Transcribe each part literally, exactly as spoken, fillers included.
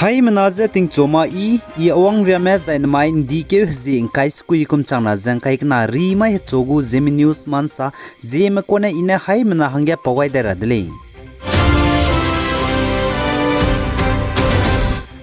Haimena je tingchu ma i, i awang riame zai nemai ’ndikeu hezie ’ngkai sekui kum changna ze ’ngkai kena rimai hechu gu Zeme News mansa, Zeme kone i ne haimena hangge pau gai dai ra de lei.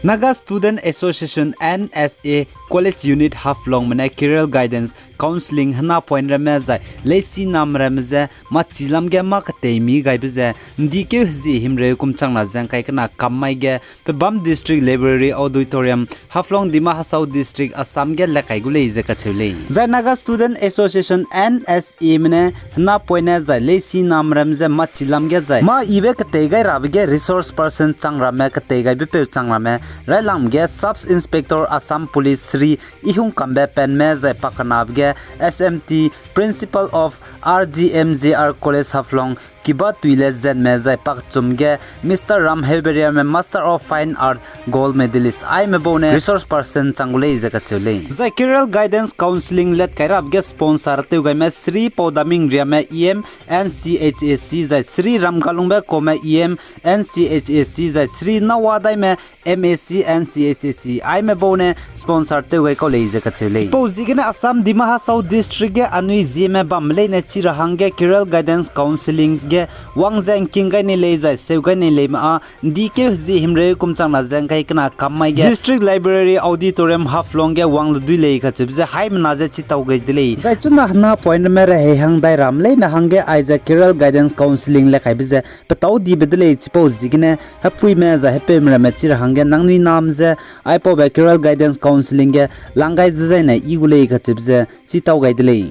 Naga Student Association, N S A, College Unit Haflongme ne Career Guidance Counselling hena point ramme zai leisi nam ramme je machi lam ge mâ ketei mi gaibe ze, ’ndikeu hezie himreu kum changna ze ’ngkai kena kam mai ge, pebâm District Library Auditorium, Haflong, Dima Hasao District, Assam ge le kai gu lei ze kacheu lei. Zai Naga Student Association, N S A me ne hena point ne zai leisi nam ramme je machi lam ge zai mâ ibe ketei gai rabe ge resource person chang ramme ketei gaibe peu chang ramme, railang ge Sub Inspector Assam Police Shri Ihungkambe Penme zai pakenabe ge S M T, Principal of R G M J R College Haflong, Kibatuile Zenme zai pakchum ge Mister Ramheuberiame Master of Fine Art, Gold Medalist aime bau ne resource person chang gu lei ze kacheu lei. Zai Career Guidance Counselling let kai rabe ge sponsor tew gaime Shri Paudaming Riame E M N C H A C zai Shri Ramgalungbe Kome E M N C H A C zai Shri Nawadaime M A C N C H A C aime bau ne sponsor tew gai kau lei ze kacheu lei. Chipau ziegene Assam Dima Hasao District ge anui Zeme bam leine chi ra hangge Career Guidance Counselling ge wang ze ’ngking gai nei lei zai seu gai nei leime â, ’ndikeu hezie himreu kum changna ze ’ngkai kena kam mai ge District Library Auditorium Haflong ge wang lu dui lei kacheube ze haimena ze chitau gai de lei. Zai chuna hena point ramme rehei hang dai ram leine hangge aize Career Guidance Counselling le kaibe ze petâu dibe de lei chipau ziegene hepuime zai hepeume ramme chi ra hangge nangnui nam ze aipaube Career Guidance Counselling ge lang gai dezaine i gu lei kacheube ze chitau gai de lei.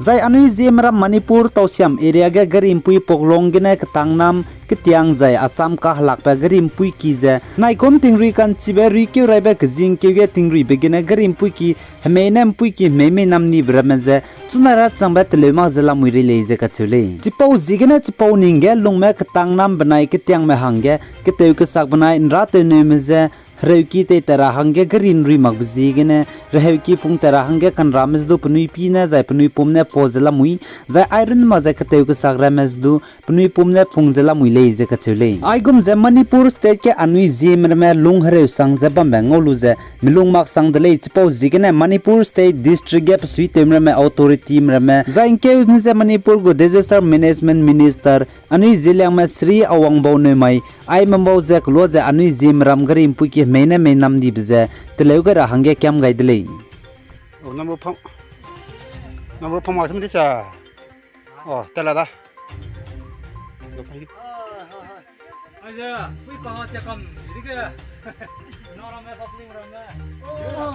Zai anui Zeme ram Manipur Tausiam area ge gari ’mpui Poklong gene ketang nam ketiang zai Assam kahelakbe gari ’mpui ki ze naikum tingrui kanchibe ruikeu raibe kezingkeu ge tingruibe gene gari ’mpui ki hemei ne ’mpui ki hemei mei nam nibe ramme ze chuna ra changbe teleu mak ze lamui rei lei ze kacheu lei. Chipau ziegene chipau ning ge lungme ketang nam benai ketiangme hangge ketew kesak benai ’nrâtewneume ze hereuki tei tat ra hangge gari ’nrui makbe ziegene reheuki pung tat ra hangge kanrame ze du penui pî ne zai penui pum ne pua ze lamui, zai airun mak ze ketew kesak ramme ze du penui pum ne pung ze lamui lei ze kacheu lei. Aigum ze Manipur State ge anui Zeme ramme lung hereu sang ze bambe ngau lu ze melung mak sang de lei chipau ziegene Manipur State District ge besuitewme ramme authority me ramme zai ’ngkeu ne ze Manipur gu Disaster Management Minister anui Zeliangme Shri Awangbau Newmai aime bau ze kelua ze anui Zeme ram gari ’mpui ki hemei ne mei nam dibe ze teleu gai ra hangge kiam gai de lei. Number phone, number phone ma sum di sa. Oh, tela da. Aize, pui pa che kam, dige. Na ramme, public ramme. Oh.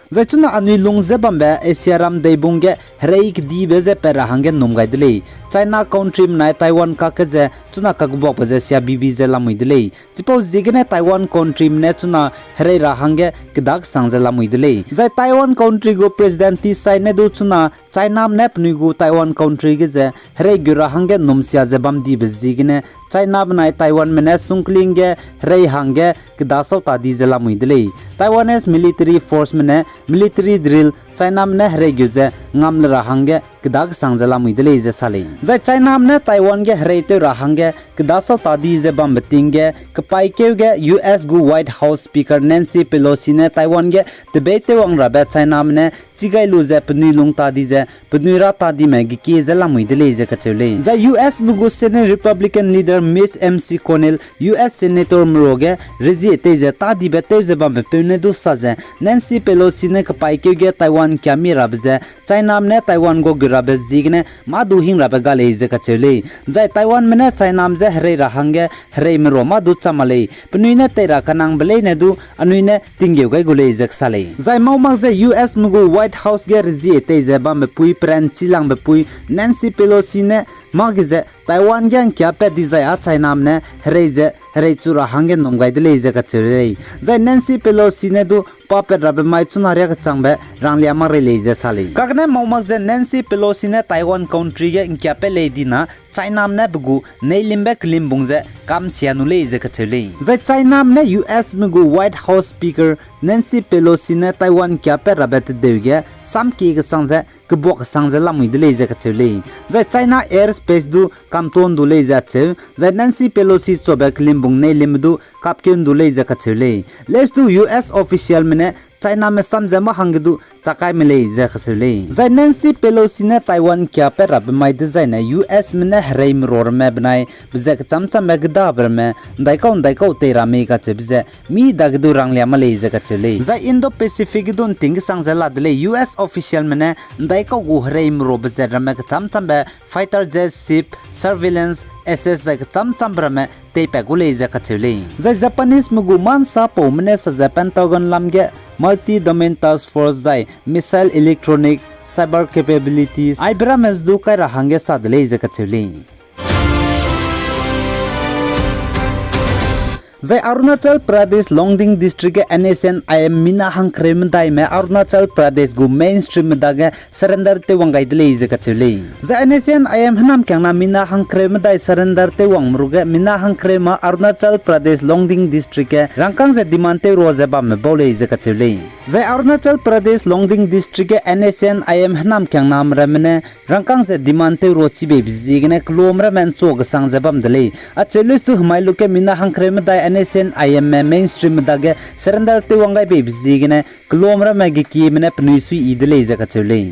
Zai chuna anui lung ze bambe Asia ram deibung ge herei kedibe ze pat ra hangge num gai de lei. China country menai Taiwan kakge ze chuna kagubuakbe ze sia bibi ze lamui de lei. Chipau ziegene Taiwan country me ne chuna herei ra hangge kedakesang ze lamui de lei. Zai Taiwan country gu President Tsai ne du chuna China me ne penui gu Taiwan country ge ze herei gu ra hangge num sia ze bam dibe ziegene China benai Taiwan me ne sungkling ge herei hangge kedasau ta di ze lamui de lei. Taiwanese military force me ne military drill China me ne herei gu ze ngam le ra hangge kedakesang ze lamui de lei ze sa lei. Zai China me ne Taiwan ge herei tew ra hangge kedasau ta di ze bambe ting ge kepaîkeu ge U S gu White House Speaker Nancy Pelosi ne Taiwan ge debate tew wang rabe China me ne chi gai lu ze penui lung ta di ze penui ra ta dime gekie ze lamui de lei ze kacheu lei. Zai U S me gu Senate Republican leader Mitch M C Connell, U S senator me ruage rezie tei ze ta dibe tew ze bambe peu ne du sa ze Nancy Pelosi ne kepaîkeu ge Taiwan kiami rabe ze China me ne Taiwan gu gu rabe ziegene mâ du hing rabe ga lei ze kacheu lei. Zai Taiwan me ne China me ze herei ra hangge hereime ro mâ du cham ma lei, penui ne tei ra kanangbe leine du anui ne tinggeu gai gu lei ze kesa lei. Zai mau mak ze U S me gu White House ge rezie tei ze bambe pui, peranchi langbe pui Nancy Pelosi ne mâ ge ze Taiwan ge ’ngkiapat dizai â Chiname ne herei ze herei chu ra hangge ’nnum gai de lei ze kacheu lei. Zai Nancy Pelosi ne du papat rabe mai chuna riâ kechangbe ranglia mak rei lei ze sa lei. Kagene mau mak ze Nancy Pelosi ne Taiwan country ge ’ngkiapat lei dina Chiname ne pe gu neilimbe kelimbung ze kamsia nu lei ze kacheu lei. Zai Chiname ne U S me gu White House Speaker Nancy Pelosi ne Taiwan ’ngkiapat rabe tedeu ge samkie kesang ze kebuak kesang ze lamui de lei ze kacheu lei. Zai China airspace du kamtuâ ’ndu lei ze acheu, zai Nancy Pelosi chabe kelimbung neilimbe du kapkeu ’ndu lei ze kacheu lei. Lestu U S officialme ne Chiname sam ze mâ hangge du chakaime lei ze kacheu lei. Zai Nancy Pelosi ne Taiwan ’ngkiapat rabe mai dezaine U S me ne hereime ro ramme benai bezat kechâm châmbe gedabe ramme ’ndaikau ’ndaikau tei ra mei kacheube ze mi dage du ranglia mak lei ze kacheu lei. Zai Indo-Pacific ge du ’nting kesang ze la de lei. U S officialme ne ’ndaikau gu hereime ro bezat ramme kechâm châmbe fighter jet, ship, surveillance assets zai kechâm châmbe ramme teipat gu lei ze kacheu lei. Zai Japaneseme gu mâ ’nsapaume ne sa ze Pentagon lam ge multi-domain task force zai missile, electronic, cyber capabilities aibe ramme ze du kai ra hangge sa de lei ze kacheu lei. Zai Arunachal Pradesh Longding District ge N S C N I M mina hangkereu medaime Arunachal Pradesh gu mainstreamme dage surrender tewwang gai de lei ze kacheu lei. Zai N S C N I M hênamkiangna mina hangkereu medai surrender tewwangme ruge mina hangkereu ma Arunachal Pradesh Longding District ge rangkâng ze demand tew ro ze bamme bau lei ze kacheu lei. Zai Arunachal Pradesh Longding District ge N S C N I M hênamkiangname ramme ne rangkâng ze demand tew ro chibeibe ziegene kelum ramme ’nchua kesang ze bam de lei. Acheu lestu hemai luge mina hangkereu medai N S C N I M me mainstreamme dage surrender tewwang gai beibe ziegene kelum ramme gekieme ne penui suiyi de lei ze kacheu lei.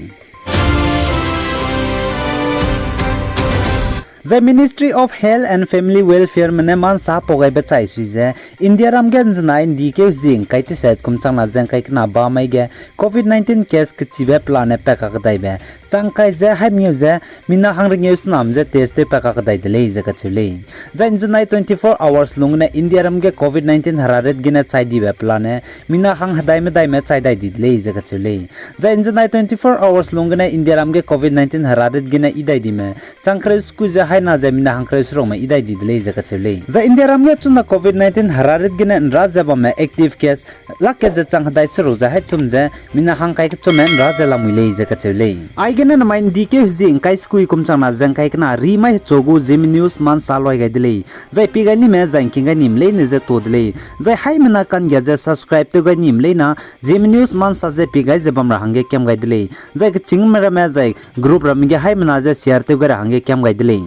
Zai Ministry of Health and Family Welfareme ne mâ ’nsa pau gaibe chai sui ze, Indiaram ge ’nzenai ’ndikeu hezie ’ngkai tesat kum changna ze ’ngkai kena ba mai ge Covid nineteen case kechibe pelane pat kakedaibe chang kai ze haî mengeu ze mina hangrengeu senam ze test tew pat kakedai de lei ze kacheu lei. Zai ’nzenai twenty-four hours lung gene Indiaram ge Covid nineteen herarit gene chai dibe pelane mina hanghedai medaime chai dai di de lei ze kacheu lei. Zai ’nzenai twenty-four hours lung gene Indiaram ge Covid nineteen herarit gene yi dai dime chang kereu sekui ze haî na ze mina hangkereu serukme yi dai di de lei ze kacheu lei. Zai Indiaram ge chuna Covid nineteen herarit gene ’nra ze bamme active case lak kat ze chang hedai seruk ze haî chum ze mina hangkai kechumme ’nra ze lamui lei ze kacheu lei. Aigene namai ’ndikeu hezie ’ngkai sekui kum changna ze ’ngkai kena ri mai hechu gu Zeme News mâ ’nsa luai gai de lei. Zai pie gai nime zai ’ngking gai nime leine ze ta de lei. Zai haimena kanggia ze subscribe tew gai nime leina Zeme News mâ ’nsa ze pie gai ze bam ra hangge kiam gai de lei. Zai kechîngme ramme zai group ramme ge haimena ze share tew gai ra hangge kiam gai de lei.